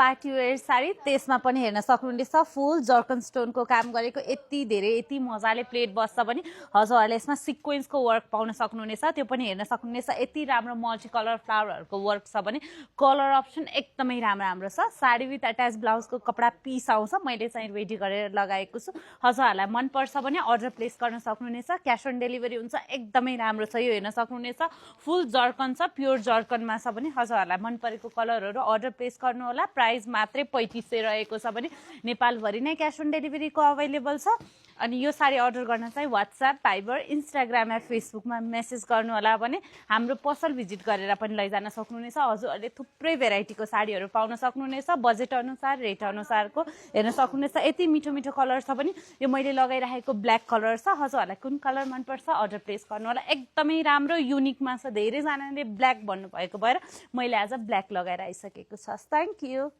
party wear sari त्यसमा पनि हेर्न सक्नुहुनेछ फुल जर्कन स्टोनको काम गरेको यति धेरै यति मजाले प्लेट बस्छ पनि हजुरहरूले यसमा सिक्वेन्सको वर्क पाउन सक्नुहुनेछ त्यो पनि हेर्न सक्नुहुनेछ यति राम्रो मल्टी कलर फ्लावरहरूको वर्क छ भने कलर अप्सन एकदमै राम्रो छ साडी विथ एट्याच ब्लाउजको कपडा पिस आउँछ मैले चाहिँ रेडी गरेर लगाएको छु हजुरहरूलाई मनपर्छ भने अर्डर प्लेस गर्न सक्नुहुनेछ क्यास अन डेलिभरी हुन्छ एकदमै राम्रो छ यो हेर्न सक्नुहुनेछ फुल जर्कन छ प्योर जर्कनमा छ भने हजुरहरूलाई मन परेको कलरहरू अर्डर प्लेस गर्नु होला प्राइस मात्रै 3500 रहेको छ भने नेपालभरि नै क्यास अन डेलिभरीको अवेलेबल छ अनि यो साडी अर्डर गर्न चाहिँ WhatsApp भाइबर इन्स्टाग्राम या फेसबुकमा मेसेज गर्नु होला भने हाम्रो पसल भिजिट गरेर पनि लैजान सक्नुहुनेछ हजुरहरूले थुप्रै भेराइटीको साडीहरू पाउन सक्नुहुनेछ बजेट अनुसार रेट अनुसारको हेर्न सक्नुहुनेछ यति मिठो मिठो कलर छ भने यो मैले लगाइरहेको ब्ल्याक कलर छ हजुरहरूलाई कुन कलर मनपर्छ अर्डर प्लेस गर्नु होला एकदमै राम्रो युनिकमा छ धेरैजनाले ब्ल्याक भन्नुभएको भएर मैले आज ब्ल्याक लगाएर आइसकेको छ थ्याङ्क यू